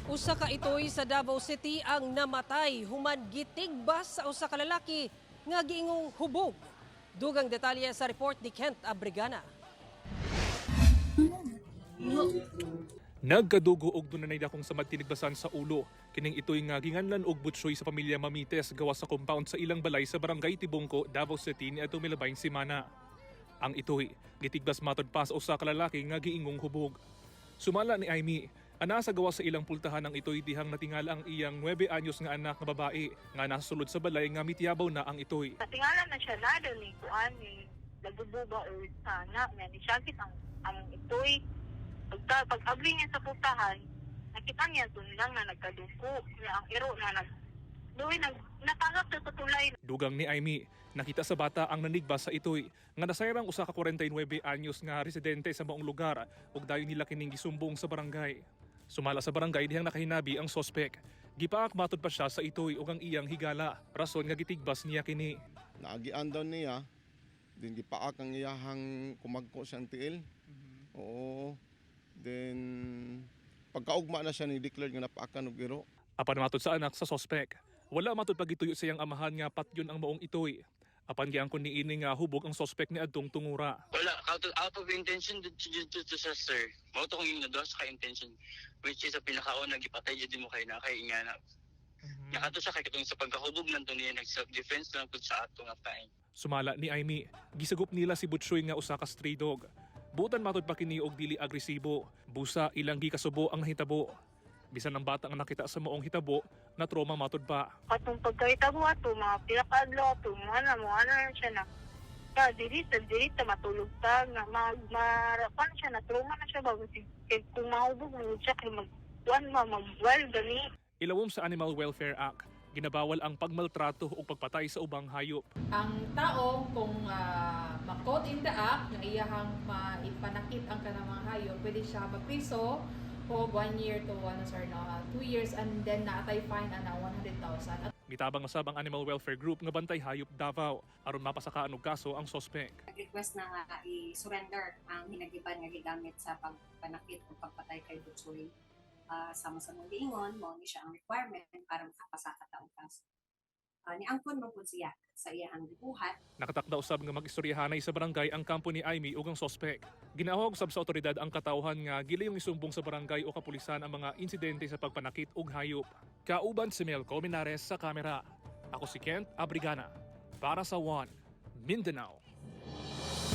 Usa ka itoy sa Davao City ang namatay human gitigbas sa usa ka lalaki nga giingong hubog. Dugang detalye sa report ni Kent Abrigana. Nagkadugo og dunay dakong samad tinigbasan sa ulo. Kining itoy nga ginganlan og Butchoy sa pamilya Mamites gawas sa compound sa ilang balay sa Barangay Tibungko, Davao City niadtong milabayng semana. Ang itoy gitigbas matod pa sa usa ka lalaki nga giingong hubog. Sumala ni Amy, ana sa gawas sa ilang pultahan ang itoy dihang natingala ang iyang 9 anyos nga anak nga babae nga nasa sulod sa balay nga mitiyabaw na ang itoy. Natingala na siya na ni kuan ni nagububa o sana nga ni sakit ang itoy. Pagka pag abli niya sa putahan, nakita niya tundang na nagkaduko niya ang iro na nag duwi nag natangap sa tulay. Dugang ni Amy, nakita sa bata ang nanigba sa itoy nga nasayrang usa ka 49 anyos nga residente sa maong lugar ug dayon nila kining gisumbong sa barangay. Sumala sa barangay dihang nakahinabi ang sospek. Gipaak matod pa siya sa itoy ug ang iyang higala, rason nga gitigbas niya kini. Naagian daw niya, din gipaak ang iyahang kumagko siyang tiil. Oo. Then pagkaugma na siya ni declared nga napaakan og iro. Apan matod sa anak sa sospek, wala matod pagituyo sa iyang amahan nga patyon ang maong itoy. Apan giangkon niini nga hubog ang sospek ni adtong tungura. Wala, out of intention dito sa sir. Mao to kung yung naduha sa ka-intention, which is sa pinakauna, gipatay jud mo kay na kay nga na. Nakato siya kay katong sa pagkahubog lang to niya, nag self-defense lang pud sa ato nga time. Sumala ni Amy, gisagop nila si Butchoy nga usa ka stray dog. Butan matod pa kini og dili agresibo, busa ilang gikasubo ang nahitabo. Bisan ang bata nga nakita sa maong hitabo, na trauma matod pa. Katong pagkahitabo ato mga pila ka adlaw ato mo ana siya na ka dili ta matulog ta nga mag marapan siya na trauma na siya bago si kay kung mahubog mo siya kay mag kuan ma mag well gani. Ilawom sa Animal Welfare Act, ginabawal ang pagmaltrato o pagpatay sa ubang hayop. Ang tao kung ma-caught in the act nga iyahang maipanakit ang kanang mga hayop, pwede siya mapriso o 1 year to ano sir no, 2 years and then naatay fine ana 100,000. At Mitabang usab ang Animal Welfare Group nga Bantay Hayop Davao aron mapasakaan og kaso ang sospek. Nag-request na nga i-surrender ang hinagiban nga gigamit sa pagpanakit o pagpatay kay Butchoy. Sama sa mong giingon, mao ni siya ang requirement para makapasaka ta og kaso. Niangkon man pud siya sa iyahang gibuhat. Nakatakda usab nga mag-istoryahanay sa barangay ang kampo ni Amy ug ang sospek. Ginahog usab sa otoridad ang katawhan nga gilayong isumbong sa barangay o kapulisan ang mga insidente sa pagpanakit og hayop. Kauban si Mel Colmenares sa kamera. Ako si Kent Abrigana para sa One Mindanao.